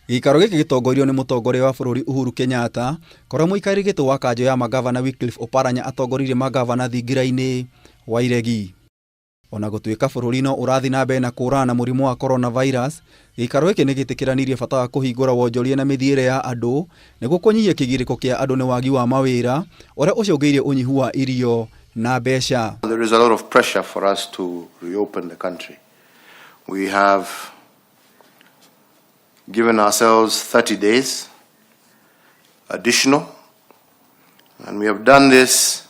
Gĩikaro gĩkĩ gĩtongoirio nĩ mũtongoria wa bũrũri Uhuru Kenyatta, kũrĩa mũikarĩri gĩtĩ wa kanjũ ya mangavana Wycliffe Oparanya atongoririe mangavana thingira-inĩ wa iregi. Ona gũtuĩka bũrũri no ũrathiĩ na mbere na kũhũrana na mũrimũ wa coronavirus, gĩikaro gĩkĩ nĩ gĩtĩkĩranirie bata wa kũhingũra wonjoria na mĩthiĩre ya andũ nĩguo kũnyihia kĩgirĩko kĩa andũ nĩ wagi wa mawĩra ũrĩa ũcũngĩrĩirie ũnyihu wa irio na mbeca. There is a lot of pressure for us to reopen the country. We have given ourselves 30 days additional, and we have done this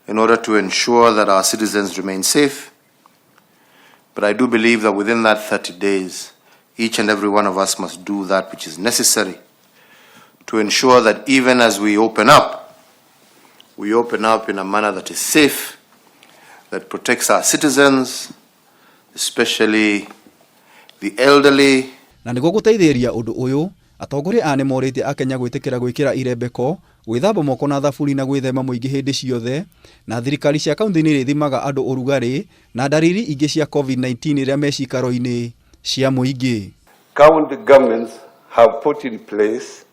in order to ensure that our citizens remain safe. But I do believe that within that 30 days, each and every one of us must do that which is necessary to ensure that even as we open up, we open up in a manner that is safe, that protects our citizens, especially the elderly. Na nĩguo gũteithĩrĩria ũndũ ũyũ, atongoria aya nĩ morĩtie akenya gwĩtĩkĩra gwĩkĩra irembeko, gwĩthamba moko na thabuni na gwĩthema mũingĩ hĩndĩ ciothe, na thirikari cia kaunti nĩ irĩthimaga andũ ũrugarĩ na ndariri ingĩ cia COVID-19 rĩrĩa me ciikaro-inĩ cia mũingĩ. County governments have put in place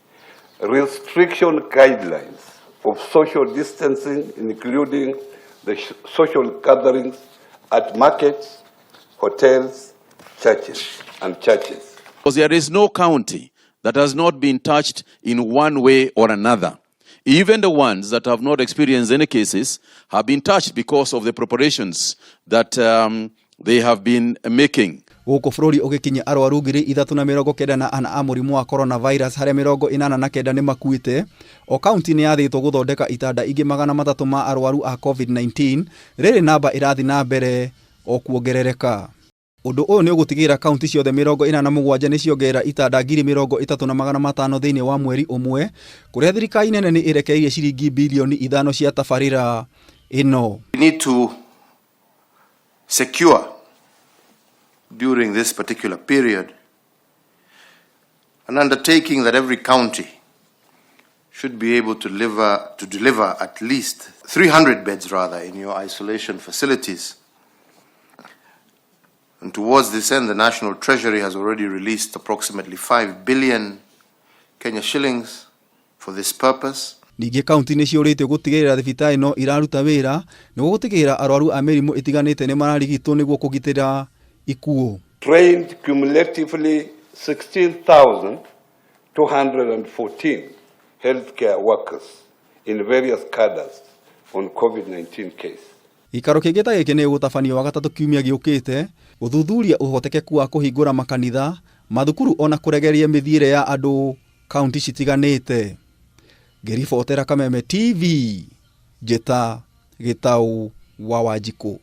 restriction guidelines of social distancing, including the social gatherings at markets, hotels, churches, and churches. Because there is no county that has not been touched in one way or another. Even the ones that have not experienced any cases have been touched because of the preparations that they have been making. Gũkũ bũrũri ũgĩkinyia arwaru 3,094 a mũrimũ wa coronavirus, harĩa 89 nĩ makuĩte, o kaunti nĩ yathĩtwo gũthondeka itanda ingĩ 300 ma arwaru a COVID-19, rĩrĩ namba ĩrathiĩ na mbere o kuongerereka. Ũndũ ũyũ nĩ ũgũtigĩrĩra kaunti ciothe 87 nĩ ciongerera itanda 30,500 thĩinĩ wa mweri ũmwe, kũrĩa thirikari nene nĩ ĩrekereirie ciringi bilioni 5 cia tabarĩra ĩno. We need to secure during this particular period an undertaking that every county should be able to deliver at least 300 beds rather in your isolation facilities. And towards this end, the National Treasury has already released approximately 5 billion Kenya shillings for this purpose. Ningĩ kaunti nĩ ciũrĩtio gũtigĩrĩra thibitarĩ no iraruta wĩra nĩguo gũtigĩrĩra arwaru a mĩrimũ ĩtiganĩte nĩ mararigitwo nĩguo kũgitĩra ikuũ. Trained cumulatively 16,214 healthcare workers in various cadres on COVID-19 case. Gĩikaro kĩngĩ ta gĩkĩ nĩ gũtabanio Wagatatũ kiumia gĩũkĩte gũthuthuria ũhotekeku wa kũhingũra makanitha, mathukuru ona kũregeria mĩthiĩre ya andũ kaunti citiganĩte. Ngĩribotera Kameme TV, Njĩta Gĩtaũ wa Wanjikũ.